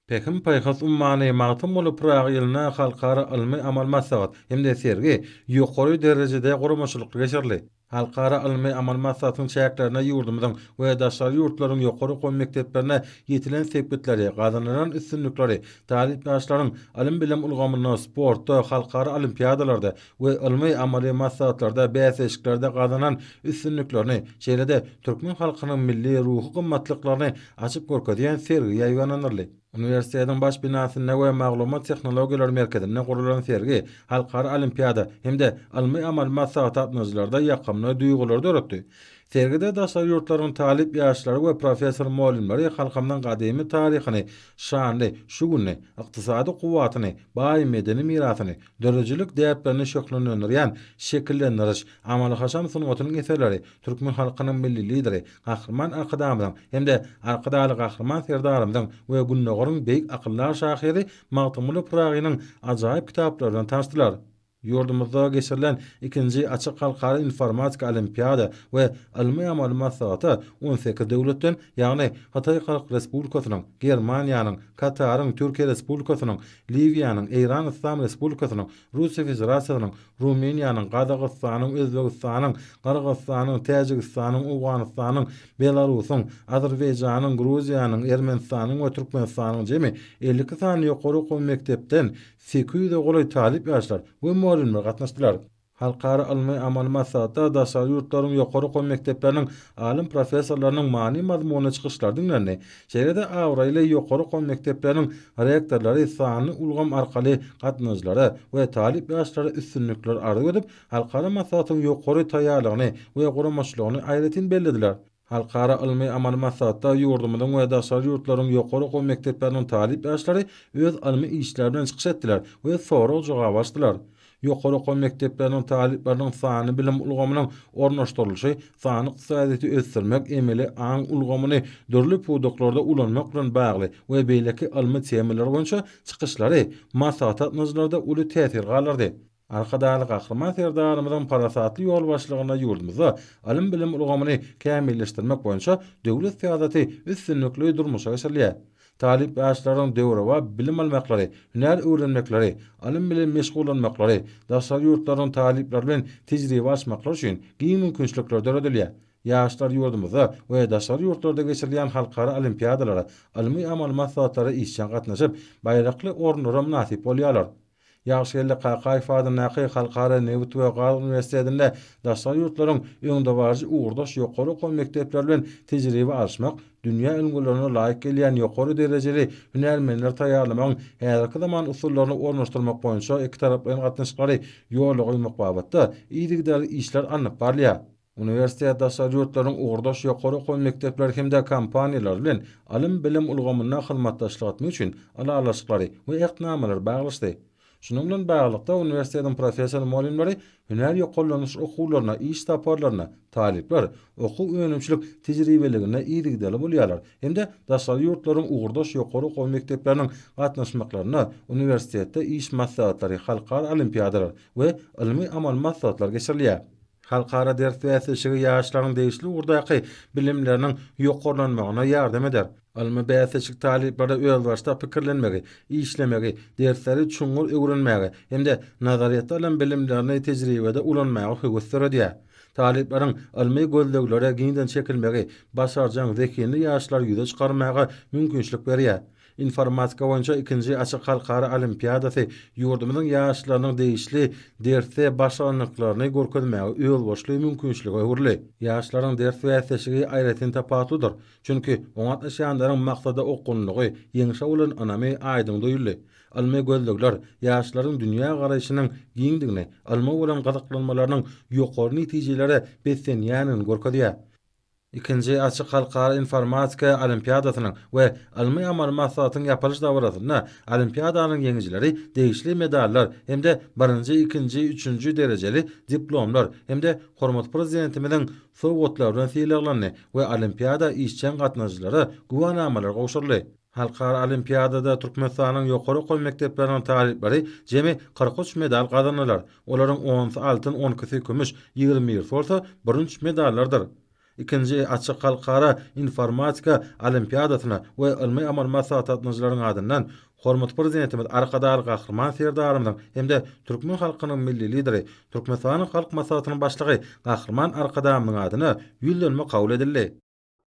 Pähim-paýhas ummany Magtymguly Pyragy ýylynda halkara ylmy-amaly maslahat hem-de sergi ýokary derejede guramaçylykly geçirildi. Halkara ylmy-amaly maslahatyň çäklerinde ýurdumyzyň we daşary ýurtlaryň ýokary okuw mekdeplerinde ýetilen sepgitleri, gazanylan üstünlikleri, talyp ýaşlaryň ylym-bilim ulgamynda, sportda, halkara olimpiadalarda we ylmy-amaly maslahatlarda, bäsleşiklerde gazanan üstünliklerini, şeýle-de türkmen halkynyň milli ruhy gymmatlyklaryny açyp görkezýän sergi ýaýbaňlandyryldy. Uniwersitetiň baş binasynda we Maglumat tehnologiýalary merkezinde guralan sergi halkara olimpiada hem-de ylmy-amaly maslahata gatnaşyjylarda ýakymly duýgulary döretdi. Sergide daşary ýurtlaryň talyp ýaşlary we professor-mugallymlary halkymyzyň gadymy taryhyny, şanly şu gününi, ykdysady kuwwatyny, baý medeni mirasyny, döredijilik däplerini şöhlenlendirýän şekillendiriş, amaly-haşam sungatynyň eserleri, türkmen halkynyň Milli Lideri Gahryman Arkadagymyzyň hem-de Arkadagly Gahryman Serdarymyzyň we Gündogaryň beýik akyldar şahyry Magtymguly Pyragynyň ajaýyp kitaplary bilen tanyşdylar. Ýurdumyzda geçirilen ikinji açyk halkara informatika olimpiada we ylmy-amaly maslahata 18 döwletden, ýagny Hytaý Halk Respublikasynyň, Germaniýanyň, Kataryň, Türkiýe Respublikasynyň, Liwiýanyň, Eýran Yslam Respublikasynyň, Russiýa Federasiýasynyň, Rumyniýanyň, Gazagystanyň, Özbegistanyň, Gyrgyzystanyň, Täjigistanyň, Owganystanyň, Belarusyň, Azerbaýjanyň, Gruziýanyň, Ermenistanyň we Türkmenistanyň jemi 52 sany ýokary okuw mekdepden 800-e golaý talyp ýaşlar we mugallymlar gatnaşdylar. Halkara ylmy-amaly maslahatda daşary ýurtlaryň ýokary okuw mekdepleriniň alym-professorlarynyň many-mazmunly çykyşlary diňlendi. Şeýle-de abraýly ýokary okuw mekdepleriniň rektorlary sanly ulgam arkaly gatnaşyjylara we talyp ýaşlara üstünlikler arzuw edip, halkara maslahatyň ýokary taýýarlygyny we guramaçylygyny aýratyn bellediler. Halkara ylmy-amaly maslahatda ýurdumyzyň we daşary ýurtlaryň ýokary okuw mekdepleriniň talyp ýaşlary öz ylmy işleri bilen çykyş etdiler we sorag-jogap alşdylar. Ýokary okuw mekdepleriniň talyplarynyň sanly bilim ulgamynyň ornaşdyrylyşy, sanly ykdysadyýeti ösdürmek, emeli aň ulgamyny dürli pudaklarda ulanmak bilen bagly we beýleki ylmy temalar boýunça çykyşlary maslahata gatnaşyjylarda uly täsir galdyrdy. Arkadagly Gahryman Serdarymyzyň parasatly ýolbaşçylygynda ýurdumyzda ylym-bilim ulgamyny kämilleşdirmek boýunça döwlet syýasaty üstünlikli durmuşa geçirilýär. Talyp ýaşlaryň döwrebap bilim almaklary, hünär öwrenmekleri, ylym bilen meşgullanmaklary, daşary ýurtlaryň talyplary bilen tejribe alyşmaklary üçin giň mümkinçilikler döredilýär. Ýaşlar ýurdumyzda we daşary ýurtlarda geçirilýän halkara olimpiadalara, ylmy-amaly maslahatlara işjeň gatnaşyp, baýrakly orunlara mynasyp bolýarlar. Ýagşygeldi Kakaýew adyndaky Halkara nebit we gaz uniwersitetinde daşary ýurtlaryň öňdebaryjy ugurdaş ýokary okuw mekdepleri bilen tejribe alyşmak, dünýä ülňülerine laýyk gelýän ýokary derejeli hünärmenleri taýýarlamagyň häzirki zaman usullaryny ornaşdyrmak boýunça ikitaraplaýyn gatnaşyklary ýola goýmak babatda yzygiderli işler alnyp barylýar. Uniwersitet daşary ýurtlaryň ugurdaş ýokary okuw mekdepleri hem-de kompaniýalary bilen ylym-bilim ulgamynda hyzmatdaşlyk etmek üçin ylalaşyklary we ähtnamalary baglaşdy. Şunuň bilen baglylykda, uniwersitetiň professor-mugallymlary hünär ýokarlanyş okuwlaryna, iş saparlaryna, talyplar okuw-önümçilik tejribeliginde yzygiderli bolýarlar hem-de daşary ýurtlaryň ugurdaş ýokary okuw mekdepleriniň gatnaşmaklarynda uniwersitetde iş maslahatlary, halkara olimpiadalar we ylmy-amaly maslahatlar geçirilýär. Halkara ders bäsleşigi ýaşlaryň degişli ugurdaky bilimleriniň ýokarlanmagyna ýardam eder. Ylmy bäsleşik talyplara özbaşdak pikirlenmegi, işlemegi, dersleri çuňňur öwrenmäge hem-de nazaryýetde alan bilimlerini tejribede ulanmaga höwes döredýär. Talyplaryň ylmy gözleglere giňden çekilmegi başarjaň, zehinli ýaşlary ýüze çykarmaga mümkinçilik berýär. Informatika boýunça ikinji açyk halkara olimpiadasy ýurdumyzyň ýaşlarynyň degişli dersde başarnyklaryny görkezmäge özboluşly mümkinçilige öwrüldi. Ýaşlaryň ders bäsleşigi aýratyn tapawutlydyr. Çünki oňa gatnaşýanlaryň maksada okgunlygy, ýeňşe bolan ynamy aýdyň duýuldy. Ylmy gözlegler ýaşlaryň dünýä garaýşynyň giňdigini, ylma bolan gyzyklanmalarynyň ýokary netijelere beslenýändigini görkezýär. Ikinji açyk halkara informatika olimpiadasynyň we ylmy-amaly maslahatyň ýapylyş dabarasynda olimpiadanyň ýeňijileri degişli medallar hem-de birinji, ikinji, üçünji derejeli diplomlar hem-de hormatly Prezidentimiziň sowgatlary bilen sylaglandy we olimpiada işjeň gatnaşyjylara güwänamalar gowşuryldy. Halkara olimpiadada Türkmenistanyň ýokary okuw mekdepleriniň talyplary jemi 43 medal gazandylar. Olaryň onusy altyn, on ikisi kümüş, ýigrimi birisi bolsa bürünç medallardyr. Ikinji açyk halkara informatika olimpiadasyna we ylmy-amaly maslahata gatnaşyjylaryň adyndan hormatly Prezidentimiz Arkadagly Gahryman Serdarymyzyň hem-de türkmen halkynyň Milli Lideri, Türkmenistanyň Halk Maslahatynyň Başlygy Gahryman Arkadagymyzyň adyna Ýüzlenme kabul edildi.